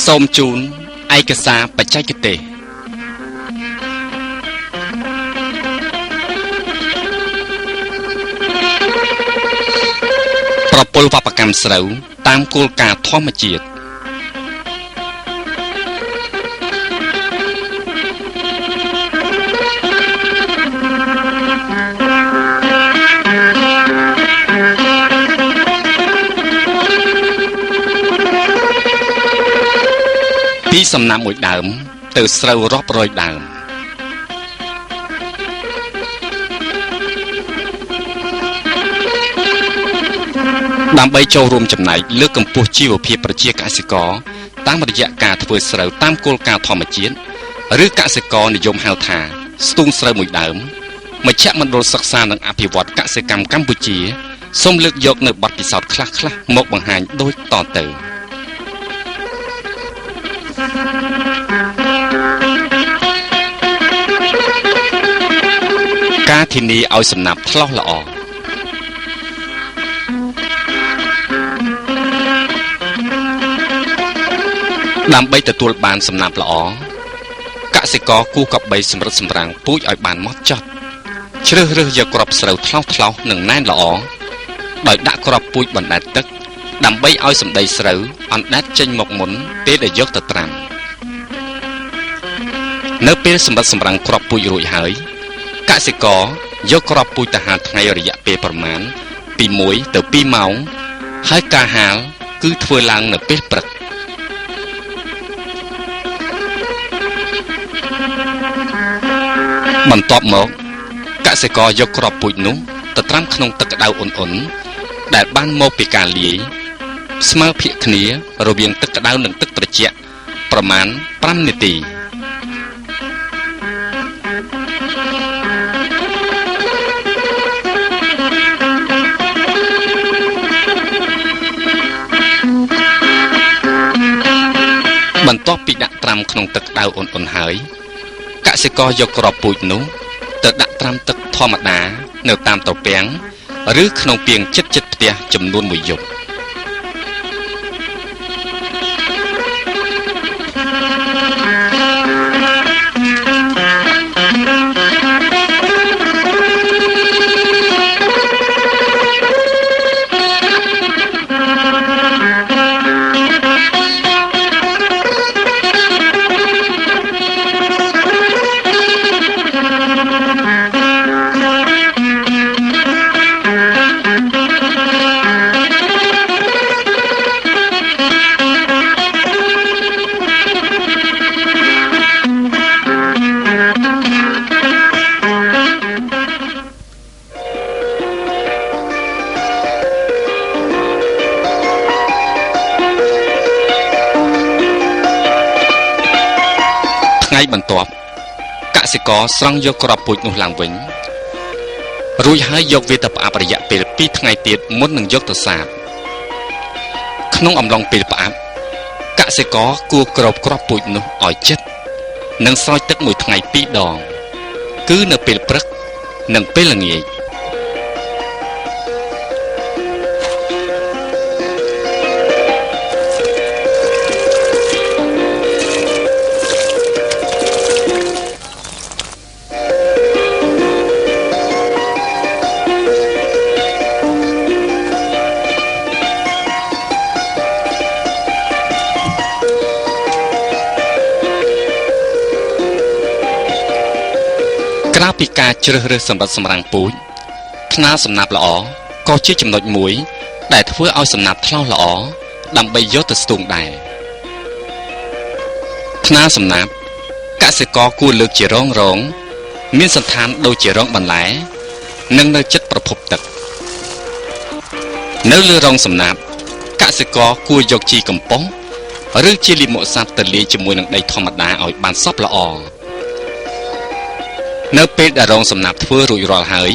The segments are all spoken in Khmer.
សូមជូនឯកសារបច្ចេកទេសប្រពលវប្បកម្មស្រូវតាមគោលការណ៍ធម្មជាតិពីសំណាប់មួយដើមទៅស្រូវរាប់រយដើមដើម្បីចូលរួមចំណែកលើកកម្ពស់ជីវភាពប្រជាកសិករតាមរយៈការធ្វើស្រូវតាមគោលការណ៍ធម្មជាតិឬកសិករនិយមហៅថាស្ទូងស្រូវមួយដើមមជ្ឈមណ្ឌលសិក្សានិងអភិវឌ្ឍកសិកម្មកម្ពុជាសូមលើកយកនៅបទពិសោធន៍ខ្លះៗមកបង្ហាញដូចតទៅការធានាឲ្យសំណាបថ្លោះល្អដើម្បីទទួលបានសំណាបល្អកសិករគួរគប្បីសម្រិតសម្រាំងពូជឲ្យបានម៉ត់ចត់ជ្រើសរើសយកគ្រាប់ស្រូវថ្លោះៗនិងណែនល្អដោយដាក់គ្រាប់ពូជបណ្ដែតទឹកដើម្បីឲ្យសម្ដីស្រូវអណ្ដែតចេញមកមុនពេលដែលយកទៅត្រាំនៅពេលសម្រិតសម្រាំងគ្រាប់ពូជរួចហើយកសិករយកគ្រាប់ពូជទៅហាលថ្ងៃរយៈពេលប្រមាណពី1ទៅ2ម៉ោងហើយការហាលគឺធ្វើឡើងនៅពេលព្រឹកបន្ទាប់មកកសិករយកគ្រាប់ពូជនោះទៅត្រាំក្នុងទឹកក្តៅអ៊ុនៗដែលបានមកពីការលាយស្មើភាគគ្នារវាងទឹកក្តៅនិងទឹកត្រជាក់ប្រមាណ5នាទីបន្ទាប់ពីដាក់ត្រាំក្នុងទឹកក្តៅអ៊ុនៗហើយកសិករយកគ្រាប់ពូជនោះទៅដាក់ត្រាំទឹកធម្មតានៅតាមត្រពាំងឬក្នុងពាងជិតៗផ្ទះចំនួនមួយយប់ថ្ងៃបន្ទាប់កសិករស្រង់យកគ្រាប់ពូជនោះឡើងវិញរួចហើយយកវាទៅផ្អាប់រយៈពេល2ថ្ងៃទៀតមុននឹងយកទៅសាបក្នុងអំឡុងពេលផ្អាប់កសិករគួរគ្របគ្រាប់ពូជនោះឲ្យជិតនិងស្រោចទឹកមួយថ្ងៃ2ដងគឺនៅពេលព្រឹកនិងពេលល្ងាចក្រៅពីការជ្រើសរើសសម្រិតសម្រាំងពូជថ្នាលសំណាបល្អក៏ជាចំណុចមួយដែលធ្វើឲ្យសំណាបថ្លោះល្អដើម្បីយកទៅស្ទូងដែរថ្នាលសំណាបកសិករគួរលើកជារងមានសន្តានដូចជារងបន្លែនិងនៅជិតប្រភពទឹកនៅលើរងសំណាបកសិករគួរយកជីកំប៉ុស្តឬជាលាមកសត្វទៅលាយជាមួយនឹងដីធម្មតាឲ្យបានសព្វល្អនៅពេលដែលរងសំណាបធ្វើរួចរាល់ហើយ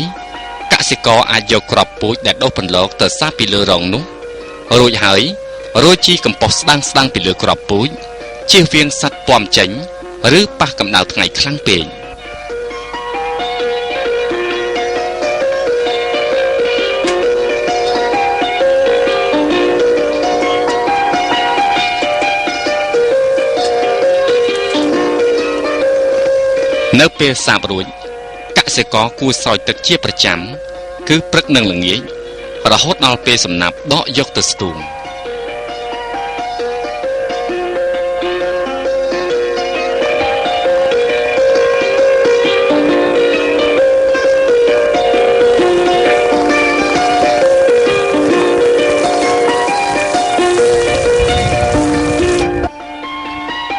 កសិករអាចយកគ្រាប់ពូជដែលដុះពន្លកទៅសាបពីលើរងនោះរួចហើយរោយជីកំប៉ុស្តស្ដាងៗពីលើគ្រាប់ពូជជៀសវាងសត្វពំចេញឬប៉ះកម្ដៅថ្ងៃខ្លាំងពេក នៅពេលសាបរួចកសិករគួរស្រោចទឹកជាប្រចាំគឺព្រឹកនិងល្ងាចរហូតដល់ពេលសំណាបដកយកទៅស្ទូង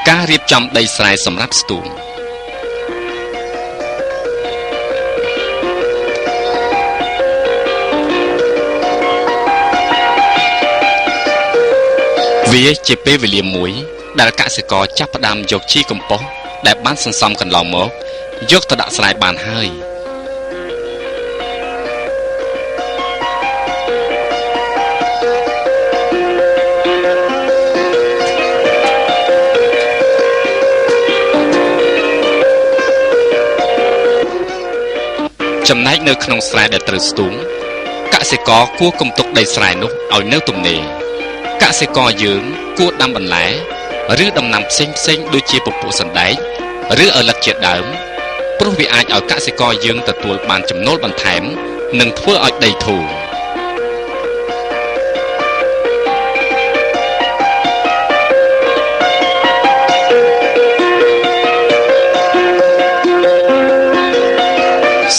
ការរៀបចំដីស្រែសម្រាប់ស្ទូងវាជាពេលវេលាមួយដែលកសិករចាប់ផ្ដើមយកជីកំប៉ុស្តដែលបានសន្សំកន្លងមកយកទៅដាក់ស្រែបានហើយចំណែកនៅក្នុងស្រែដែលត្រូវស្ទូងកសិករគួរកុំទុកដីស្រែនោះឲ្យនៅទំនេរកសិករយើងគួរដាំបន្លែឬដំណាំផ្សេងផ្សេងដូចជាពពួកសណ្ដែកឬឪឡឹកជាដើមព្រោះវាអាចឲ្យកសិករយើងទទួលបានចំណូលបន្ថែមនិងធ្វើឲ្យដីធូរ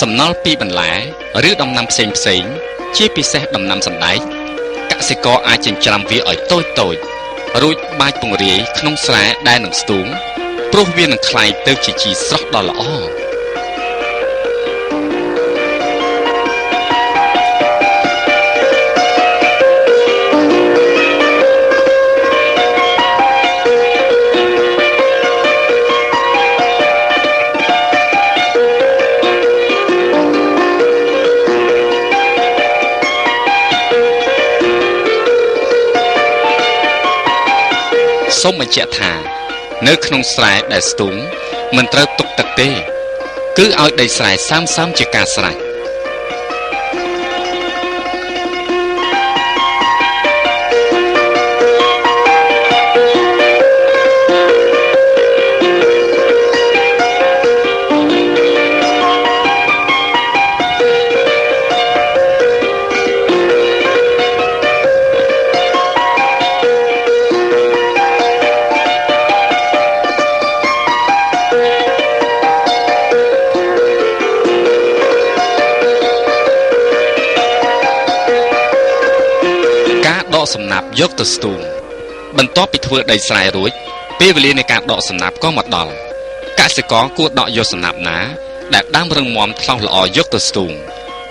សំណល់ពីបន្លែឬដំណាំផ្សេងផ្សេងជាពិសេសដំណាំសណ្ដែកកសិករអាចចិញ្ច្រាំវាឲ្យតូចតូចរួចបាចពង្រាយក្នុងស្រែដែលនឹងស្ទូងព្រោះវានឹងក្លាយទៅជាជីស្រស់ដ៏ល្អសូមបញ្ជាក់ថានៅក្នុងស្រែដែលស្ទូងមិនត្រូវទុកទឹកទេគឺឲ្យដីស្រែសើមៗជាការស្រេចសំណាបយកទៅស្ទូងបន្ទាប់ពីធ្វើដីស្រែរួចពេលវេលានៃការដកសំណាបក៏មកដល់កសិករគួរដកយកសំណាបណាដែលដើមរឹងមាំថ្លោះល្អយកទៅស្ទូង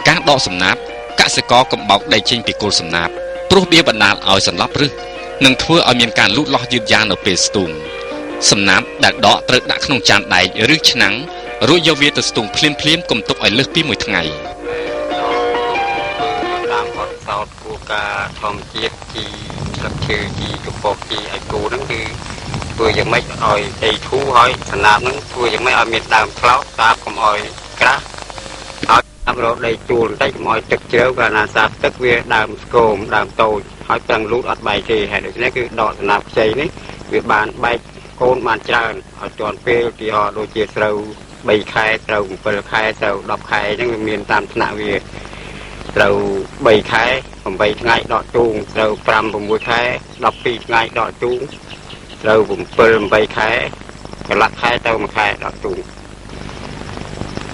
ការដកសំណាបកសិករកុំបោកដីចេញពីគល់សំណាបព្រោះវាបណ្ដាលឲ្យសន្លប់ឫសនិងធ្វើឲ្យមានការលូតលាស់យឺតយ៉ាវនៅពេលស្ទូងសំណាបដែលដកត្រូវដាក់ក្នុងចានដែកឬឆ្នាំងរួចយកវាទៅស្ទូងភ្លាមៗកុំទុកឲ្យលើសពីមួយថ្ងៃតាមបទសោតគោលការណ៍ធម្មជាតិជីស្លឹកឈើជីកំប៉ុស្តជីឲ្យគោហ្នឹងគឺធ្វើយ៉ាងម៉េចឲ្យដីធូរហើយសំណាបហ្នឹងធ្វើយ៉ាងម៉េចឲ្យមានដើមថ្លោសសាបកុំឲ្យក្រាស់ហើយតាមរកដីជួលបន្តិចកុំឲ្យទឹកជ្រៅកាលណាសាបទឹកវាដើមស្គមដើមតូចហើយប្រឹងលូតអត់បែកទេហើយដូច្នេះគឺដកសំណាបខ្ចីនេះវាបានបែកកូនបានច្រើនឲ្យទាន់ពេលឧទាហរណ៍ដូចជាស្រូវ3ខែស្រូវ7ខែស្រូវ10ខែអញ្ចឹងវាមានតាមថ្នាក់វាត្រូវ3ខែ8ថ្ងៃដកទូងត្រូវ5 6ខែ12ថ្ងៃដកទូងត្រូវ7 8ខែកន្លះខែទៅ1ខែដកទូង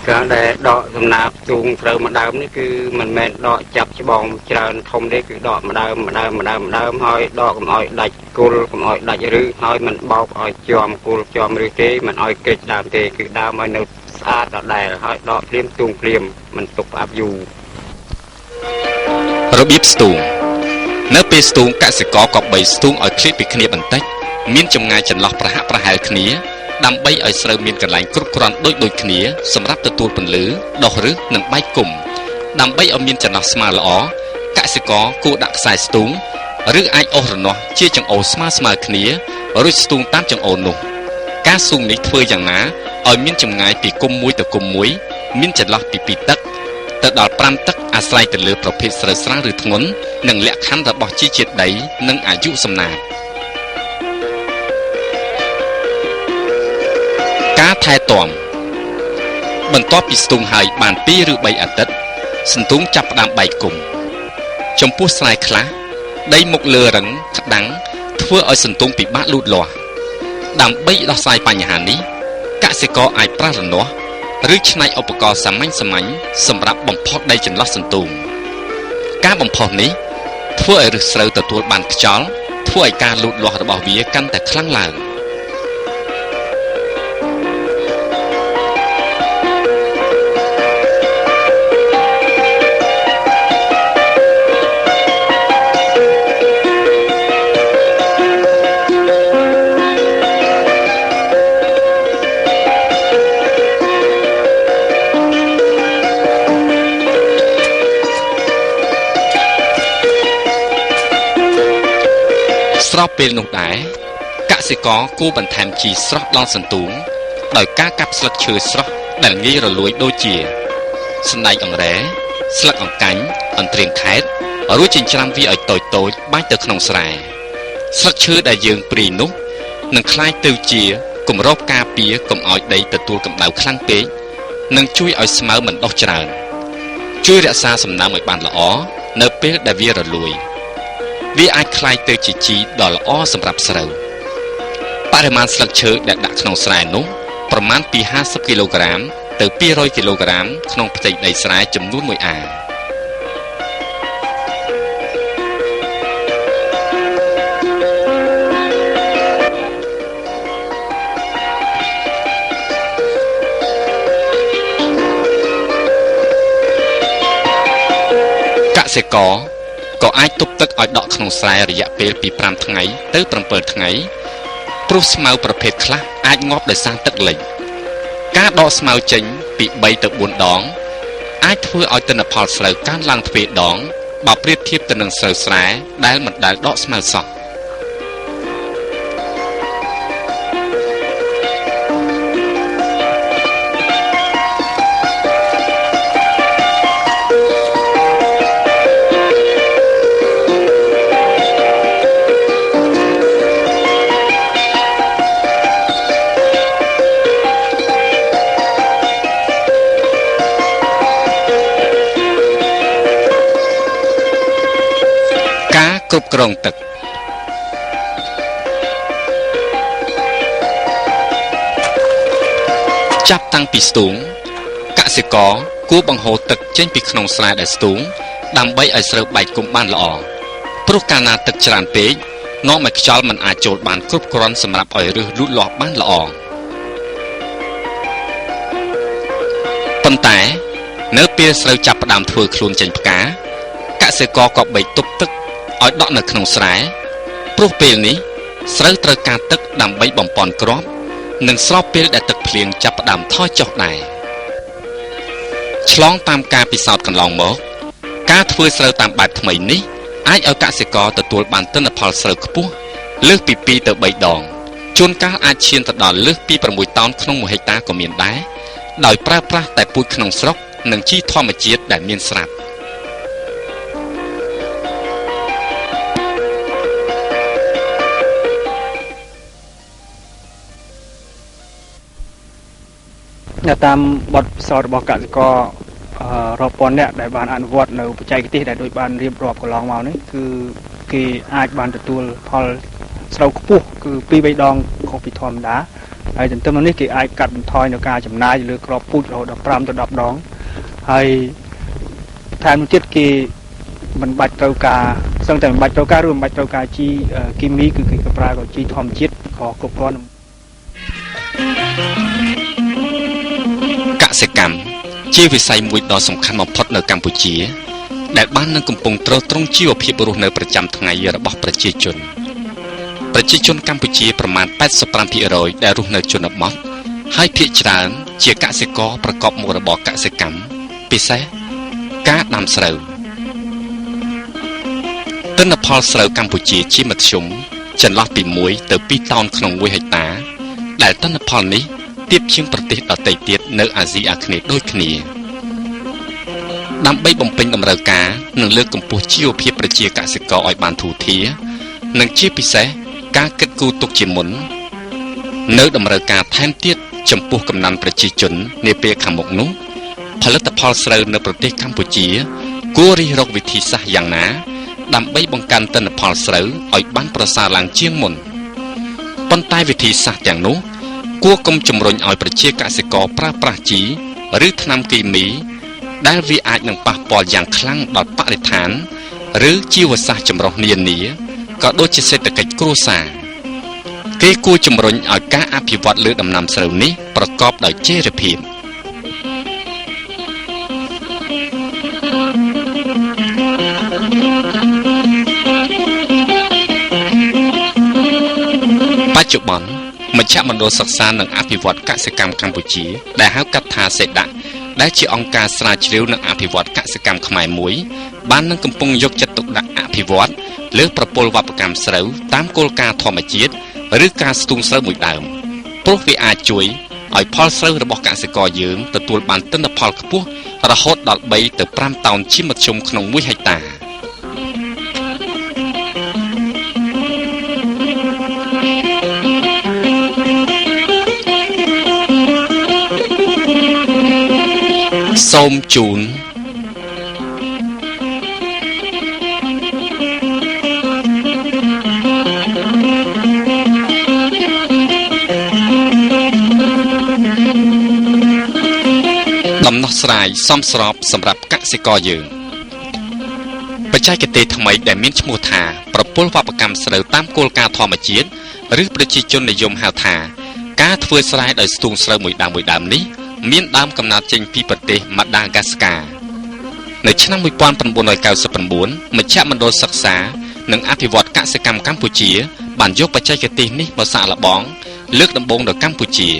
ការដែលដកសំណាបទូងត្រូវមួយដើមនេះគឺមិនមែនដកចាប់ច្បងច្រើនធំទេគឺដកម្ដើមម្ដើមម្ដើមម្ដើមហើយដកកុំឲ្យដាច់គល់កុំឲ្យដាច់ឫសហើយមិនបោកឲ្យជាំគល់ជាំឫសទេមិនឲ្យក្រិចដើមទេគឺដើមឲ្យនៅស្អាតដដែលហើយដកភ្លាមទូងភ្លាមមិនទុកផ្អាប់យូររបៀបស្ទូងនៅពេលស្ទូងកសិករក៏បីស្ទូងឲ្យឃ្លាតពីគ្នាបន្តិចមានចម្ងាយចន្លោះប្រហាក់ប្រហែលគ្នាដើម្បីឲ្យស្រូវមានកន្លែងគ្រប់គ្រាន់ដូចគ្នាសម្រាប់ទទួលពន្លឺដុះឫសនិងបែកគុំដើម្បីឲ្យមានចន្លោះស្មើល្អកសិករគួរដាក់ខ្សែស្ទូងឬអាចអូសរនាស់ជាចង្អូរស្មើៗគ្នារួចស្ទូងតាមចង្អូរនោះការស្ទូងនេះធ្វើយ៉ាងណាឲ្យមានចម្ងាយពីគុំមួយទៅគុំមួយមានចន្លោះពី2ទឹកទៅដល់5ទឹកអាស្រ័យទៅលើប្រភេទស្រូវស្រាលឬធ្ងន់និងលក្ខខណ្ឌរបស់ជីជាតិដីនិងអាយុសំណាបការថែទាំ បន្ទាប់ពីស្ទូងហើយបាន2ឬ3អាទិត្យសន្ទូងចាប់ផ្ដើមបែកគុំចំពោះស្រែខ្លះដីមុខលើរឹងក្តាំងធ្វើឲ្យសន្ទូងពិបាកលូតលាស់ដើម្បីដោះស្រាយបញ្ហានេះកសិករអាចប្រើរនាស់ឬច្នៃឧបករណ៍សាមញ្ញៗសម្រាប់បំផុសដីចន្លោះសន្ទូងការបំផុសនេះធ្វើឲ្យឫសស្រូវទទួលបានខ្យល់ធ្វើឲ្យការលូតលាស់របស់វាកាន់តែខ្លាំងឡើងស្របពេលនោះដែរកសិករគួរបន្ថែមជីស្រស់ដល់សន្ទូងដោយការកាប់ស្លឹកឈើស្រស់ដែលងាយរលួយដូចជាសណ្តែកអង្រែស្លឹកអង្កាញ់អន្ទ្រៀងខេតរួចចិញ្ច្រាំវាឲ្យតូចៗបាច់ទៅក្នុងស្រែស្លឹកឈើដែលយើងព្រាយនោះនឹងក្លាយទៅជាគម្របការពារកុំឲ្យដីទទួលកម្ដៅខ្លាំងពេកនិងជួយឲ្យស្មៅមិនដុះច្រើនជួយរក្សាសំណើមឲ្យបានល្អនៅពេលដែលវារលួយវាអាចក្លាយទៅជាជីដ៏ល្អសម្រាប់ស្រូវបរិមាណស្លឹកឈើដែលដាក់ក្នុងស្រែនោះប្រមាណពី50គីឡូក្រាមទៅ200គីឡូក្រាមក្នុងផ្ទៃដីស្រែចំនួន1អាកសិករក៏អាចទប់ទឹកឲ្យដក់ក្នុងស្រែរយៈពេលពី5ថ្ងៃទៅ7ថ្ងៃព្រោះស្មៅប្រភេទខ្លះអាចងាប់ដោយសារទឹកលិចការដកស្មៅចេញពី3ទៅ4ដងអាចធ្វើឲ្យទិន្នផលស្រូវកើនឡើងទ្វេដងបើប្រៀបធៀបទៅនឹងស្រូវស្រែដែលមិនដែលដកស្មៅសោះគ្រប់គ្រងទឹកចាប់តាំងពីស្ទូងកសិករគួរបង្ហូរទឹកចេញពីក្នុងស្រែដែលស្ទូងដើម្បីឲ្យស្រូវបែកគុំបានល្អព្រោះកាលណាទឹកច្រើនពេកនាំឲ្យខ្យល់មិនអាចចូលបានគ្រប់គ្រាន់សម្រាប់ឲ្យឫសលូតលាស់បានល្អប៉ុន្តែនៅពេលស្រូវចាប់ផ្ដើមធ្វើខ្លួនចេញផ្កាកសិករក៏បីទប់ទឹកឲ្យដក់នៅក្នុងស្រែព្រោះពេលនេះស្រូវត្រូវការទឹកដើម្បីបំពន់គ្រាប់និងស្របពេលដែលទឹកភ្លៀងចាប់ផ្ដើមថយចុះដែរឆ្លងតាមការពិសោធន៍កន្លងមកការធ្វើស្រូវតាមបែបថ្មីនេះអាចឲ្យកសិករទទួលបានទិន្នផលស្រូវខ្ពស់លើសពី2ទៅ3ដងជួនកាលអាចឈានទៅដល់លើសពី6តោនក្នុង1ហិកតាក៏មានដែរដោយប្រើប្រាស់តែពូជក្នុងស្រុកនិងជីធម្មជាតិដែលមានស្រាប់តាមបទពិសោធន៍របស់កសិកររាប់ពាន់នាក់ដែលបានអនុវត្តនៅបច្ចេកទេសដែលដូចបានរៀបរាប់កន្លងមកនេះគឺគេអាចបានទទួលផលស្រូវខ្ពស់គឺ2 3ដងខុសពីធម្មតាហើយទន្ទឹមនឹងនេះគេអាចកាត់បន្ថយនៅការចំណាយលើគ្រាប់ពូជរហូតដល់5ទៅ10ដងហើយថែមទៀតគេមិនបាច់ត្រូវការសឹងតែមិនបាច់ត្រូវការឬមិនបាច់ត្រូវការជីគីមីគឺគេក៏ប្រើក៏ជីធម្មជាតិក៏គ្រប់គ្រាន់កសិកម្មជាវិស័យមួយដ៏សំខាន់បំផុតនៅកម្ពុជាដែលបាននឹងកំពុងទ្រទ្រង់ជីវភាពរស់នៅប្រចាំថ្ងៃរបស់ប្រជាជនប្រជាជនកម្ពុជាប្រមាណ 85% ដែលរស់នៅជនបទហើយភាគច្រើនជាកសិករប្រកបមុខរបរកសិកម្មពិសេសការដាំស្រូវទិន្នផលស្រូវកម្ពុជាជាមធ្យមចន្លោះពី1ទៅ2តោនក្នុង1ហិកតាដែលទិន្នផលនេះទាបជាងប្រទេសដទៃទៀតនៅអាស៊ីអាគ្នេយ៍ដូចគ្នាដើម្បីបំពេញតម្រូវការនិងលើកកម្ពស់ជីវភាពប្រជាកសិករឲ្យបានធូរធារនិងជាពិសេសការគិតគូរទុកជាមុននៅតម្រូវការថែមទៀត ចំពោះកំណើនប្រជាជននាពេលខាងមុខនោះផលិតផលស្រូវនៅប្រទេសកម្ពុជាគួររិះរកវិធីសាស្ត្រយ៉ាងណាដើម្បីបង្កើនទិន្នផលស្រូវឲ្យបានប្រសើរឡើងជាងមុនប៉ុន្តែវិធីសាស្ត្រទាំងនោះគួរកុំជំរុញឲ្យប្រជាកសិករប្រើប្រាស់ជីឬថ្នាំគីមីដែលវាអាចនឹងប៉ះពាល់យ៉ាងខ្លាំងដល់បរិស្ថានឬជីវសាស្ត្រចម្រុះនានាក៏ដូចជាសេដ្ឋកិច្ចគ្រួសារគេគួរជំរុញឲ្យការអភិវឌ្ឍលើដំណាំស្រូវនេះប្រកបដោយចីរភាពបច្ចុប្បន្នមជ្ឈមណ្ឌលសិក្សានិងអភិវឌ្ឍកសិកម្មកម្ពុជាដែលហៅកាត់ថាសេដាក់ដែលជាអង្គការស្រាវជ្រាវនិងអភិវឌ្ឍកសិកម្មខ្មែរមួយបាននឹងកំពុងយកចិត្តទុកដាក់អភិវឌ្ឍលើប្រព័ន្ធវប្បកម្មស្រូវតាមគោលការណ៍ធម្មជាតិឬការស្ទូងស្រូវមួយដើមព្រោះវាអាចជួយឲ្យផលស្រូវរបស់កសិករយើងទទួលបានទិន្នផលខ្ពស់រហូតដល់3ទៅ5តោនជាមធ្យមក្នុង1ហិកតាសូមជូនដំណោះស្រាយសមស្របសម្រាប់កសិករយើងបច្ចេកទេសថ្មីដែលមានឈ្មោះថាប្រព័ន្ធវប្បកម្មស្រូវតាមគោលការណ៍ធម្មជាតិឬប្រជាជននិយមហៅថាការធ្វើស្រែដោយស្ទូងស្រូវមួយដើមមួយដើមនេះមានដើមកំណើតចេញពីប្រទេសម៉ាដាហ្គាស្កានៅឆ្នាំ1999មជ្ឈមណ្ឌលសិក្សានិងអភិវឌ្ឍកសិកម្មកម្ពុជាបានយកបច្ចេកទេសនេះមកសាកល្បងលើកដំបូងនៅកម្ពុជា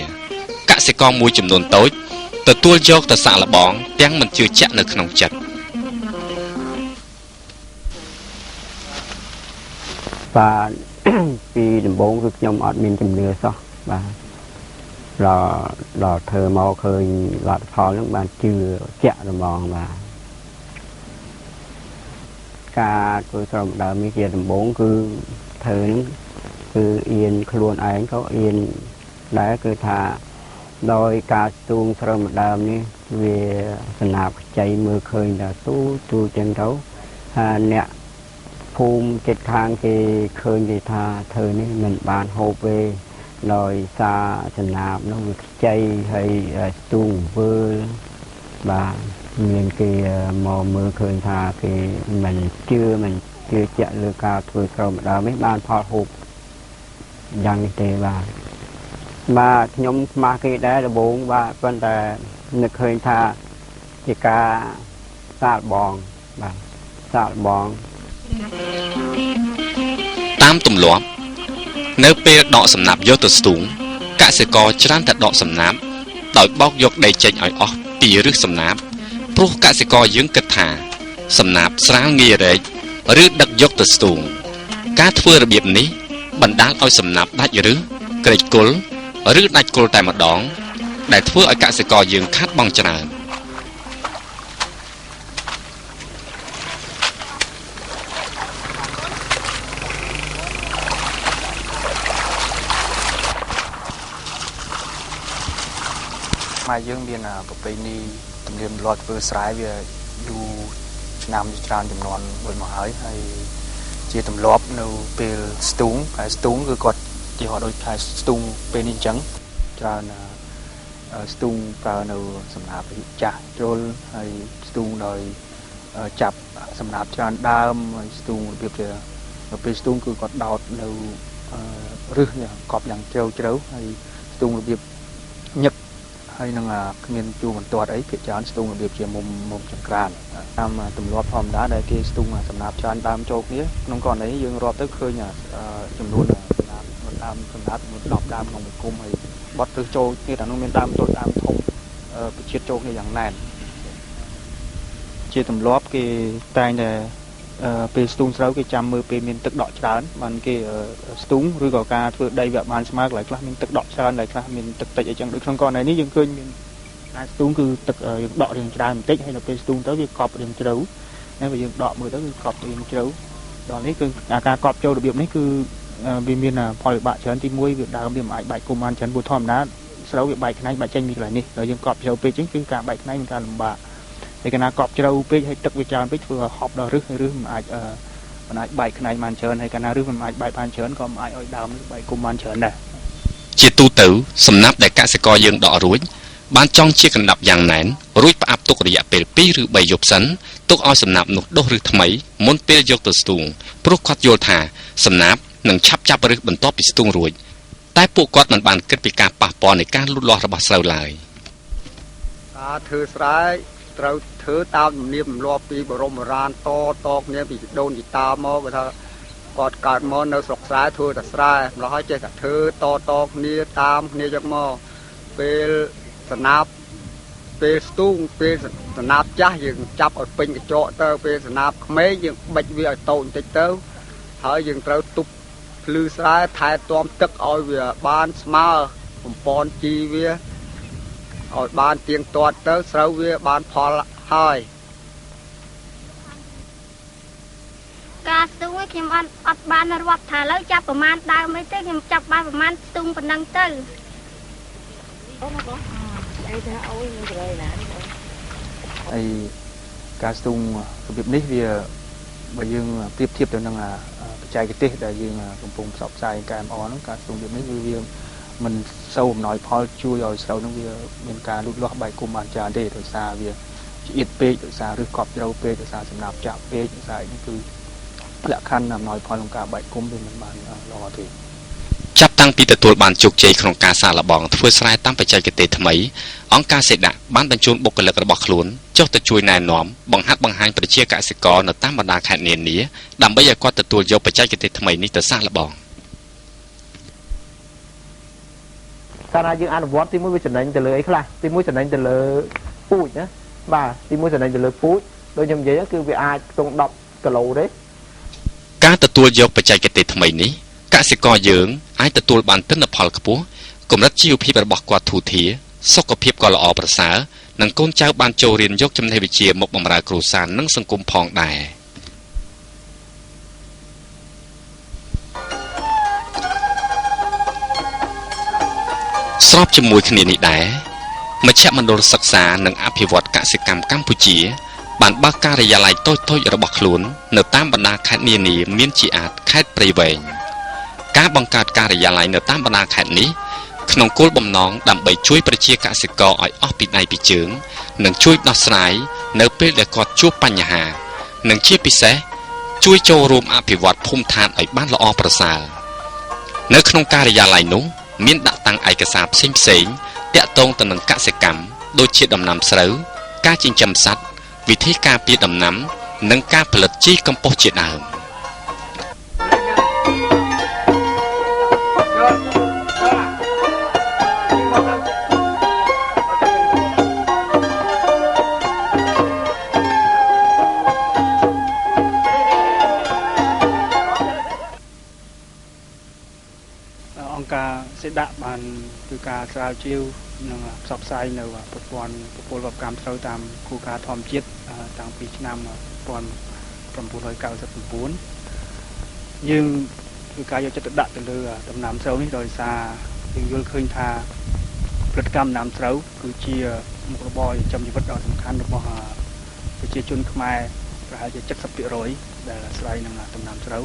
កសិករមួយចំនួនតូចទទួលយកទៅសាកល្បងទាំងមិនជឿជាក់នៅក្នុងចិត្តបាទពីដំបូងគឺខ្ញុំអត់មានជំនឿសោះបាទដល់ធ្វើមកឃើញលទ្ធផលហ្នឹងបានជឿជាក់ហ្មងបាទការធ្វើស្រូវដើមនេះជាដំបូងគឺធ្វើហ្នឹងគឺអៀនខ្លួនឯងក៏អៀនដែរគឺថាដោយការស្ទូងស្រូវម្ដើមនេះវាសនាបខ្ចីមើលឃើញថាទូទូចឹងទៅហើយអ្នកភូមិជិតខាងគេឃើញគេថាធ្វើនេះមិនបានហូបទេដោយសារសនាបនោះវាខ្ចីហើយស្ទូងវើលបាទមានគេមកមើលឃើញថាគេមិនជឿជាក់លើការធ្វើស្រូវម្ដើមនេះបានផលហូបយ៉ាងនេះទេបាទបាទខ្ញុំខ្មាស់គេដែរដំបូងបាទប៉ុន្តែនឹកឃើញថាជាការសាកល្បងបាទសាកល្បងតាមទម្លាប់នៅពេលដកសំណាបយកទៅស្ទូងកសិករច្រើនតែដកសំណាបដោយបោកយកដីចេញឲ្យអស់ពីឫសសំណាបព្រោះកសិករយើងគិតថាសំណាបស្រាលងាយរែកឬដឹកយកទៅស្ទូងការធ្វើរបៀបនេះបណ្ដាលឲ្យសំណាបដាច់ឫសក្រិចគល់ឬដាច់គល់តែម្ដងដែលធ្វើឲ្យកសិករយើងខាតបង់ច្រើនខ្មែរយើងមានប្រពៃណីទំនៀមទម្លាប់ធ្វើស្រែវាយូរឆ្នាំច្រើនចំនួនរួចមកហើយហើយជាទម្លាប់នៅពេលស្ទូងហើយស្ទូងគឺគាត់ជាហោដូចខែស្ទូងពេលនេះអញ្ចឹងច្រើនស្ទូងប្រើនៅសំណាបចាស់ជ្រុលហើយស្ទូងដោយចាប់សំណាបច្រើនដើមហើយស្ទូងរបៀបជាពេលស្ទូងគឺគាត់ដោតនៅរឹសយ៉ាងកប់យ៉ាងជ្រៅជ្រៅហើយស្ទូងរបៀបញឹកហើយនឹងគ្មានជួរបន្ទាត់អីភាគច្រើនស្ទូងរបៀបជាមុំចង្ក្រានតាមទម្លាប់ធម្មតាដែលគេស្ទូងសំណាបច្រើនដើមចូលគ្នាក្នុងករណីយើងរាប់ទៅឃើញចំនួនសំណាបដើមសំណាបចំនួន10ដើមក្នុងមួយគុំហើយបត់ទៅចូលគ្នាតែនោះមានដើមតូចដើមធំប្រជាតិចូលគ្នាយ៉ាងណែនជាទម្លាប់គេតែងតែពេលស្ទូងស្រូវគេចាំមើលពេលមានទឹកដក់ច្រើនបានគេស្ទូងឬក៏ការធ្វើដីវាបានស្មើកន្លែងខ្លះមានទឹកដក់ច្រើនកន្លែងខ្លះមានទឹកតិចអីចឹងដូចក្នុងករណីនេះយើងឃើញមានការស្ទូងគឺទឹកយើងដក់រៀងច្រើនបន្តិចហើយដល់ពេលស្ទូងទៅវាកប់រៀងជ្រៅណាបើយើងដកមើលទៅគឺកប់រៀងជ្រៅដល់នេះគឺការកប់ចូលរបៀបនេះគឺវាមានផលវិបាកច្រើនទី1វាដើមវាមិនអាចបែកគុំបានច្រើនព្រោះធម្មតា ស្រូវវាបែកខ្នែងបែកចេញពីកន្លែងនេះដល់យើងកប់ជ្រៅពេកចឹងគឺការបែកខ្នែងមានការលំបាកហើយកាលណាកប់ជ្រៅពេកហើយទឹកវាច្រើនពេកធ្វើឲ្យហប់ដល់ឫសឫសមិនអាចបែកខ្នែងបានច្រើនហើយកាលណាឫសមិនអាចបែកបានច្រើនក៏មិនអាចឲ្យដើមបែកគុំបានច្រើនដែរជាទូទៅសំណាប់ដែលកសិករយើងដករួចបានចង់ជាកណ្ដាប់យ៉ាងណែនរួចផ្អាប់ទុករយៈពេល2ឬ3យប់សិនទុកឲ្យសំណាប់នោះដុះឫសថ្មីមុនពេលយកទៅស្ទូងព្រោះគាត់យល់ថាសំណាប់នឹងឆាប់ចាប់ឫសបន្ទាប់ពីស្ទូងរួចតែពួកគាត់មិនបានគិតពីការប៉ះពាល់នៃការលូតលាស់របស់ស្រូវឡើយការធ្វើស្រែត្រូវធ្វើតាមទំនៀមទម្លាប់ពីបរមបុរាណតតគ្នាពីដូនជីតាមកគេថាគាត់កើតមកនៅស្រុកស្រែធ្វើតែស្រែម្ល៉េះហើយចេះតែធ្វើតតគ្នាតាមគ្នាយកមកពេលស្នាប់ពេលស្ទូងពេលស្នាប់ចាស់យើងចាប់ឲ្យពេញកញ្ចក់ទៅពេលស្នាប់ក្មេងយើងបិចវាឲ្យតូចបន្តិចទៅហើយយើងត្រូវទប់ភ្លឺស្រែថែទាំទឹកឲ្យវាបានស្មើបំពន់ជីវាឲ្យបានទៀងទាត់ទៅស្រូវវាបានផលហើយការស្ទូងខ្ញុំអត់បានរាប់ថាឥឡូវចាប់ប្រមាណដើមអីទេខ្ញុំចាប់បានប្រមាណស្ទូងប៉ុណ្ណឹងទៅហើយការស្ទូងរបៀបនេះវាបើយើងប្រៀបធៀបទៅនឹងបច្ចេកទេសដែលយើងកំពុងផ្សព្វផ្សាយកែមអហ្នឹងការស្ទូងរបៀបនេះគឺវាមិនសូវអំណោយផលជួយឲ្យស្រូវហ្នឹងវាមានការលូតលាស់បែកគុំបានច្រើនទេដោយសារវាឆ្អៀតពេកដោយសារឫសកប់ជ្រៅពេកដោយសារសំណាបចាក់ពេកដោយសារនេះគឺលក្ខខណ្ឌអំណោយផលក្នុងការបែកគុំវាមិនបានល្អទេចាប់តាំងពីទទួលបានជោគជ័យក្នុងការសាកល្បងធ្វើស្រែតាមបច្ចេកទេសថ្មីអង្គការសេដាក់បានបញ្ជូនបុគ្គលិករបស់ខ្លួនចុះទៅជួយណែនាំបង្ហាត់បង្ហាញប្រជាកសិករនៅតាមបណ្ដាខេត្តនានាដើម្បីឲ្យគាត់ទទួលយកបច្ចេកទេសថ្មីនេះទៅសាកល្បងកាលណាយើងអនុវត្តទីមួយវាចំណេញទៅលើអីខ្លះទីមួយចំណេញទៅលើពូជណាបាទទីមួយចំណេញទៅលើពូជដូចខ្ញុំនិយាយគឺវាអាចខ្ទង់10គីឡូទេការទទួលយកបច្ចេកទេសថ្មីនេះកសិករយើងអាចទទួលបានទិន្នផលខ្ពស់កម្រិតជីវភាពរបស់គាត់ធូរធារសុខភាពក៏ល្អប្រសើរនិងកូនចៅបានចូលរៀនយកចំណេះវិជ្ជាមកបម្រើគ្រួសារនិងសង្គមផងដែរស្របជាមួយគ្នានេះដែរមជ្ឈមណ្ឌលសិក្សានិងអភិវឌ្ឍកសិកម្មកម្ពុជាបានបើកការិយាល័យតូចៗរបស់ខ្លួននៅតាមបណ្ដាខេត្តនានាមានជាអាទិខេត្តព្រៃវែងការបង្កើតការិយាល័យនៅតាមបណ្ដាខេត្តនេះក្នុងគោលបំណងដើម្បីជួយប្រជាកសិករឲ្យអស់ពីដៃពីជើងនិងជួយដោះស្រាយនៅពេលដែលគាត់ជួបបញ្ហានិងជាពិសេសជួយចូលរួមអភិវឌ្ឍភូមិឋានឲ្យបានល្អប្រសើរនៅក្នុងការិយាល័យនោះមានដាក់តាំងឯកសារផ្សេងៗទាក់ទងទៅនឹងកសិកម្មដូចជាដំណាំស្រូវការចិញ្ចឹមសត្វវិធីការពារដំណាំនិងការផលិតជីកំប៉ុស្តជាដើមអង្គការសេដាក់បានធ្វើការស្រាវជ្រាវនិងផ្សព្វផ្សាយនៅប្រព័ន្ធប្រពលកម្មស្រូវតាមគោលការណ៍ធម្មជាតិតាំងពីឆ្នាំ1999យើងធ្វើការយកចិត្តទុកដាក់ទៅលើដំណាំស្រូវនេះដោយសារយើងយល់ឃើញថាផលិតកម្មដំណាំស្រូវគឺជាមុខរបរចិញ្ចឹមជីវិតដ៏សំខាន់របស់ប្រជាជនខ្មែរប្រហែលជា70%ដែលអាស្រ័យនឹងដំណាំស្រូវ